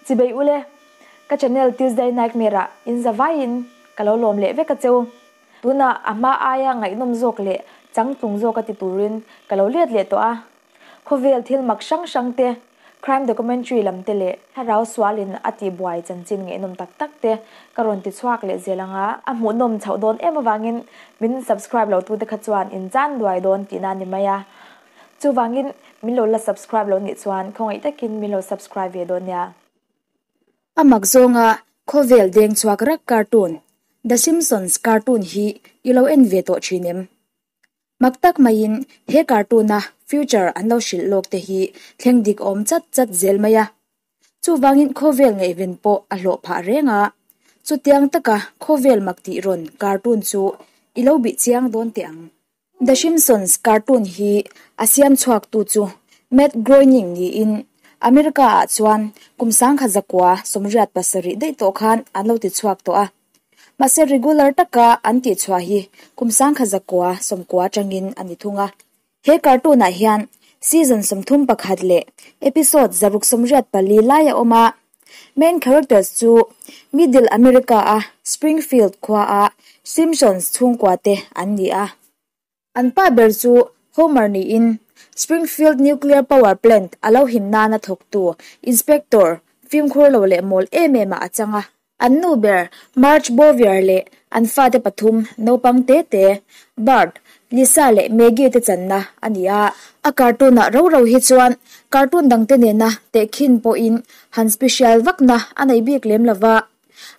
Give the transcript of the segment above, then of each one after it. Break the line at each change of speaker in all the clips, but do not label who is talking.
Chibei ule, ka channel Tuesday Nightmare ah in za vaiin ka lo lawm leh vek a cheu. Tunah a hma aia ngaihnawm zawk leh changtlung zawk a ti turin ka lo let leh tawh a. Khawvel thil mak hrang hrang te, crime documentary lam te leh thlarau sualin a tihbuai chanchin ngaihnawm tak tak te ka rawn ti chhuak leh zel ang a. A hmuhnawm chhoh dawn em avangin min subscribe lo tute kha chuan in chan duai dawn tihna a ni mai a. Chuvangin min lo la subscribe lo nih chuan khawngaih takin min lo subscribe ve dawn nia.
A mak zawnga khawvel deng chhuak rak cartoon, The Simpsons cartoon hi i lo en ve tawh thin em? Mak tak maiin he cartoon-a future an lo hrilh lawk te hi thleng dik awm chat chat zel mai a. Chuvangin khawvel ngaihven pawh a hlawh phah reng a, chutiang taka khawvel mak tih rawn cartoon chu i lo bih chiang dawn teh ang. The Simpsons cartoon hi a siam chhuaktu chu Matt Groening niin America-ah chuan kum 1987 daih tawh khan an lo ti chhuak tawh a. Mahse regular taka an tihchhuah hi kum 1990 atangin a ni thung a. He cartoon-ah hian season 31 leh episode 684 lai a awm a. Main characters chu Middle America-a Springfield khuaa Simpsons chhungkua te an ni a. An pa ber chu Homer niin Springfield Nuclear Power Plant a lo him nana thawktu Inspector fimkhur lo leh mawl em em ah a chang a. An nu ber Marge Bowyer leh an fate pathum naupang te te Bart, Lisa leh Maggie te channa a ni a. A cartoon ah ro ro hi chuan cartoon dangte nena tehkhin pawhin han special vakna a nei bik lem lova.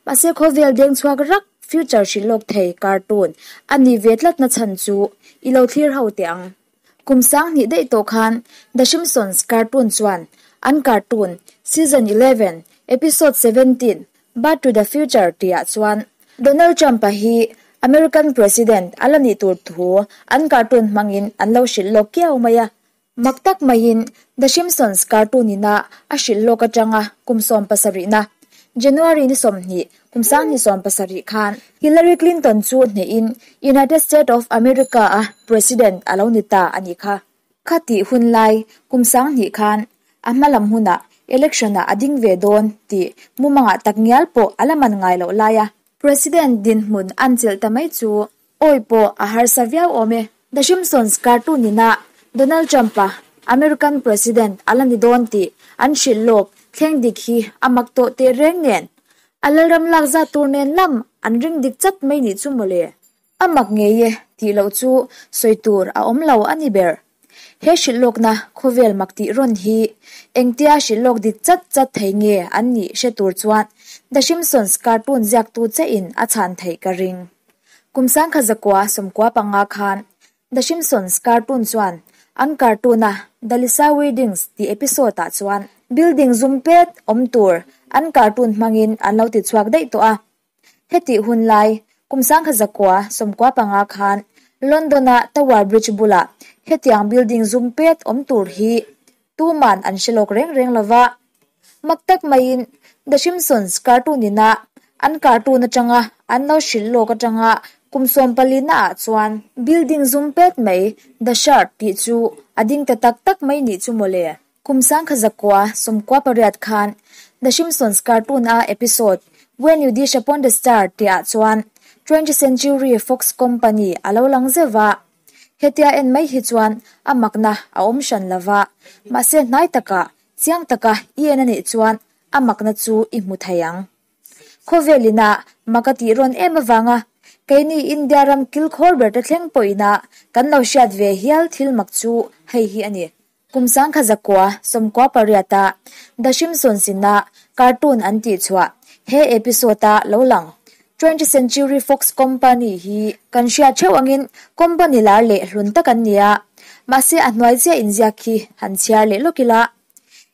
Mahse khawvel deng chhuak rak future hrilh lawk thei cartoon a nih ve tlatna chhan chu i lo thlir ho teh ang. Kum 2000 daih tawh khan The Simpsons cartoon chuan an cartoon Season 11, Episode 17, Bart to the Future tihah chuan Donald Trump-a hi American President a la nih tur thu an cartoon hmangin an lo hrilh lawk kiau mai a. Mak tak maiin The Simpsons cartoon ina a hrilh lawk atanga kum 17na, January ni 20, kum 2017 khan Hillary Clinton chu hnehin United States of America a President a lo ni ta a nih kha. Kha tih hun lai kum 2000 khan a hma lam hunah election ah a ding ve dawn tih mumangah takngial pawh a la man ngai loh lai a. President dinhmun an chelh ta mai chu Awi pawh a harsa viau awm e. The Simpsons cartoon ina Donald Trump-a American President a la ni dawn tih an hrilh lawk thleng dik hi a mak tawh teh reng nen. A lalram lak zat tur nen lam an ring dik chat mai nih chu mawle. A mak ngei e tih loh chu sawi tur a awm lo a ni ber. He hrilh lawkna khawvel mak tih rawn hi engtia hrilh lawk dik chat chat thei nge an nih hre tur chuan The Simpsons cartoon ziaktu che in a chhan theih ka ring. Kum 1995 khan The Simpsons cartoon chuan an cartoon a The Lisa Weddings tih episode ah chuan building zum pet awm tur an cartoon hmangin an lo ti chhuak daih tawh a. Hetih hun lai, kum 1995 khan London-a Tower Bridge bulah hetiang building zum pet awm tur hi tuman an hre lawk reng reng lova. Mak tak maiin The Simpsons cartoon ina an cartoon atanga an lo hrilh lawk atanga kum 14 na ah chuan building zum pet mai The Shard tih chu a ding ta tak tak mai nih chu mawle. Kum 1998 khan The Simpsons cartoon a episode When You Dish Upon the Star tih ah chuan 20th Century Fox Company a lo lang zeuh a. Hetia en mai hi chuan a makna a awm hran lova, mahse hnai takah chiang taka i en a nih chuan a makna chu i hmu thei ang. Khawvel ina mak a tih rawn em avanga keini India ram kilkhawr ber te thleng pawhina kan lo hriat ve hial thil mak chu hei hi a ni. Kum 1998 a The Simpsons ina cartoon an tih chhuah he episode a lo lang 20th Century Fox Company hi kan hriat theuh angin company lar leh hlun tak an ni a, mahse a hnuai chiah inziak khi han chhiar leh lawk ila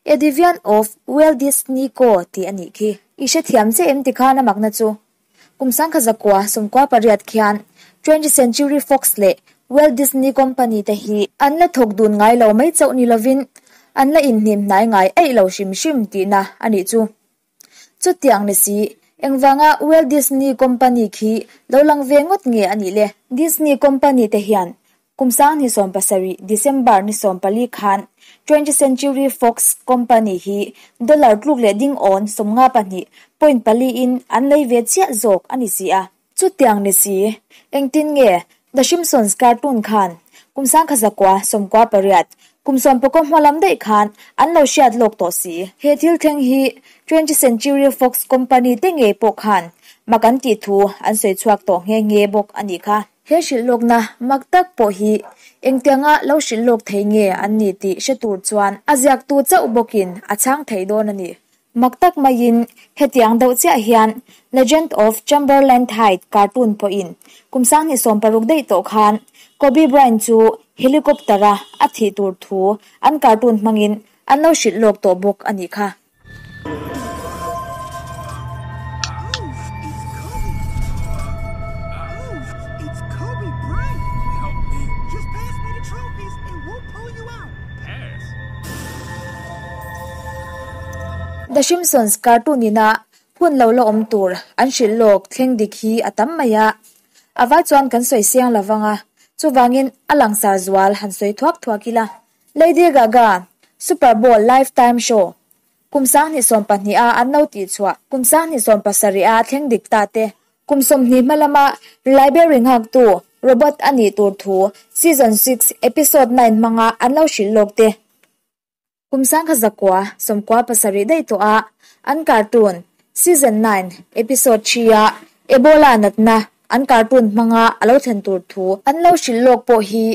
A Division of Walt Disney Co tih a nih khi. I hrethiam che em tikhan a makna chu Kum 1998 khian 20th Century Fox leh Walt Disney Company te hi an la thawk dun ngai lo mai chauh ni lovin an la inhnim hnai ngai eih lo hrim hrim tihna a nih chu. Chutiang ni si, engvanga Walt Disney Company khi lo lang ve ngawt nge a nih le? Disney Company te hian. Kum 2017 December ni 14 khan 20th Century Fox Company hi dollar tluk leh ding awn 52.4 in an lei ve chiah zawk a ni si a. Chutiang ni si, engtin nge The Simpsons cartoon khan kum 1998 kum 19 hma lam daih khan an lo hriat lawk tawh si. He thil thleng hi 20th Century Fox Company te ngei pawh khan mak an tih thu an sawi chhuak tawh nghe nghe bawk a nih kha. He hrilh lawkna mak tak pawh hi engtianga lo hrilh lawk thei nge an ni tih hre tur chuan a ziaktu chauh bawkin a chhang thei dawn a ni. Mak tak maiin hetiang deuh chiah hian Legend of Chamberlain Tide cartoon pawhin kum 2016 daih tawh khan Kobe Bryant chu helicopter-a a thih tur thu an cartoon hmangin an lo hrilh lawk tawh bawk a nih kha. The Simpsons cartoon ina hun lo la awm tur an hrilh lawk thleng dik hi a tam mai a, a vai chuan kan sawi siang lo vang a, chuvangin a langsar zual han sawi thuak thuak ila. Lady Gaga Super Bowl Lifetime Show kum 2020 a an lo tih chhuah kum 2017 a thleng dik ta te, kum 20 hma lama library nghaktu robot a nih tur thu season 6 episode 9 hmanga an lo hrilh lawk te. Kum 1997 daih tawh a an cartoon season 9 episode 3 a Ebola natna an cartoon hmanga a lo thlen tur thu an lo hrilh lawk pawh hi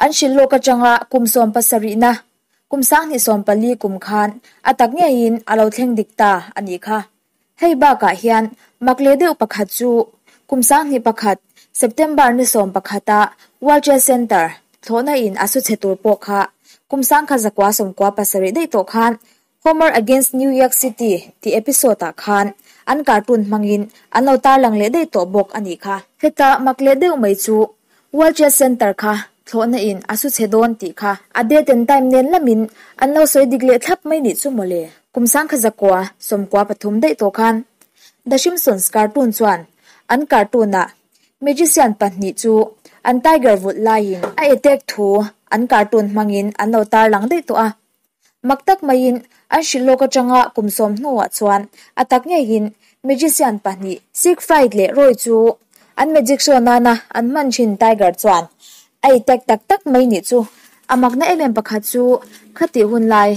an hrilh lawk atanga kum 17 na kum 2014 kum khan a tak ngeiin a lo thleng dik ta a nih kha. Hei bakah hian mak leh deuh pakhat chu kum 21 September ni 11 a World Trade Center thlawhna in a su chhe tur pawh kha kum 1997 daih tawh khan Homer Against New York City tih episode ah khan an cartoon hmangin an lo tarlang leh daih tawh bawk a nih kha. Heta mak leh deuh mai chu World Trade Center kha thlawhna in a su chhe dawn tih kha a date and time nen lamin an lo sawi dik leh thlap mai nih chu mawle. Kum 1993 daih tawh khan The Simpsons cartoon chuan an cartoon ah magician pahnih chu an tiger vulh laiin a attack thu an cartoon hmangin an lo tarlang daih tawh a. Mak tak maiin an hrilh lawk atanga kum 10 hnuah chuan a tak ngeiin magician pahnih Siegfried leh Roy chu an magic show nana an hman thin tiger chuan a attack tak tak mai nih chu. A makna em em pakhat chu khati hun lai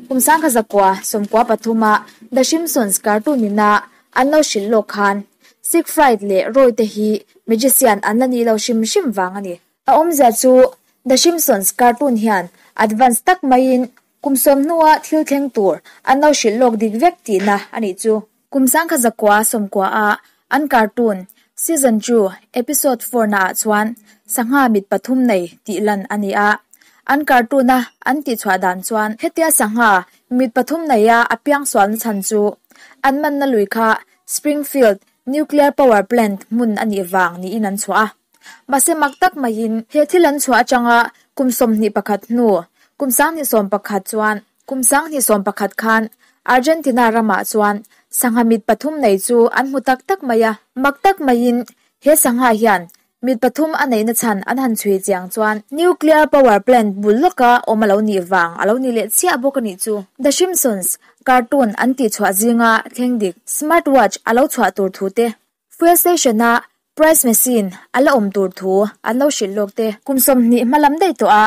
kum 1993 a The Simpsons cartoon ina an lo hrilh lawk khan Siegfried leh Roy te hi magician an la ni lo hrim hrim vang a ni. A awmzia chu The Simpsons cartoon hian advance tak maiin kum 10 hnuah thil thleng tur an lo hrilh lawk dik vek tihna a nih chu. Kum 1990 a an cartoon season 2 episode 4 na ah chuan sangha mit pathum nei tih lan a ni a. An cartoon a an tih chhuah dan chuan hetia sangha mit pathum nei a a piang sual na chhan chu an man na lui kha Springfield Nuclear Power Plant hmun a nih vang niin an chhuah a. Mahse mak tak maiin he thil an chhuah atanga kum 21 hnu kum 2011 chuan kum 2011 khan Argentina ramah chuan sangha mit pathum nei chu an hmu tak tak mai a. Mak tak maiin he sangha hian mit pathum a neihna chhan an han chhui chiang chuan Nuclear Power Plant bul lawka awm a lo nih vang a lo ni leh chiah bawk a nih chu. The Simpsons cartoon an tih chhuah zinga thleng dik smartwatch a lo chhuah tur thu te, fuel station a price machine a la awm tur thu an lo hrilh lawk te, kum 20 hma lam daih tawh a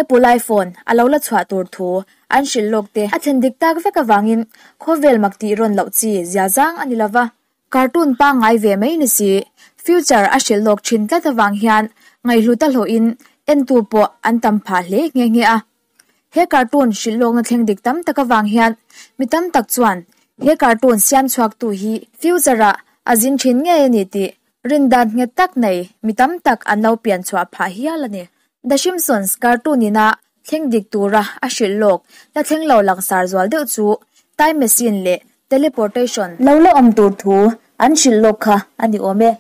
Apple iPhone a lo la chhuah tur thu an hrilh lawk te. A thlen dik tak vek awangin khawvel mak tih rawn loh chi zia zang a ni lova. Cartoon pangngai ve mai ni si future a hrilh lawk thin tlat awang hian ngaihlu ta hlawhin entu pawh an tam phah hle nghe nghe a. He cartoon hrilh lawkna thleng dik tam tak awang hian mi tam tak chuan he cartoon siam chhuak tu hi future ah a zin thin ngei a ni tih rindan nghet tak nei mi tam tak an lo pian chhuah phah hial a ni. The Simpsons cartoon ina thleng dik tura a hrilh lawk la thleng lo langsar zual deuh chu time machine leh teleportation lo la awm tur thu an hrilh lawk kha a ni awm e.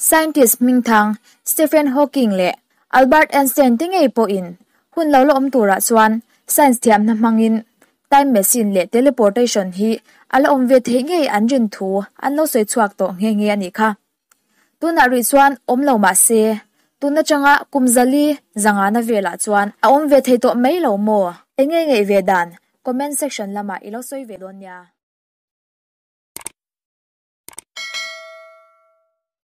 Scientist hmingthang Stephen Hawking leh Albert Einstein te ngei pawhin hun lo la awm turah chuan science thiamna hmangin Time machine leh teleportation hi a la awm ve theih ngei an rin thu an lo sawi chhuak tawh nghe nghe a nih kha. Tunah rih chuan awm lo mah se, tun atanga kum zali zangana velah chuan a awm ve thei tawh mai lo maw? Enge ngeih ve dan? Comment section lamah i lo sawi ve dawn nia.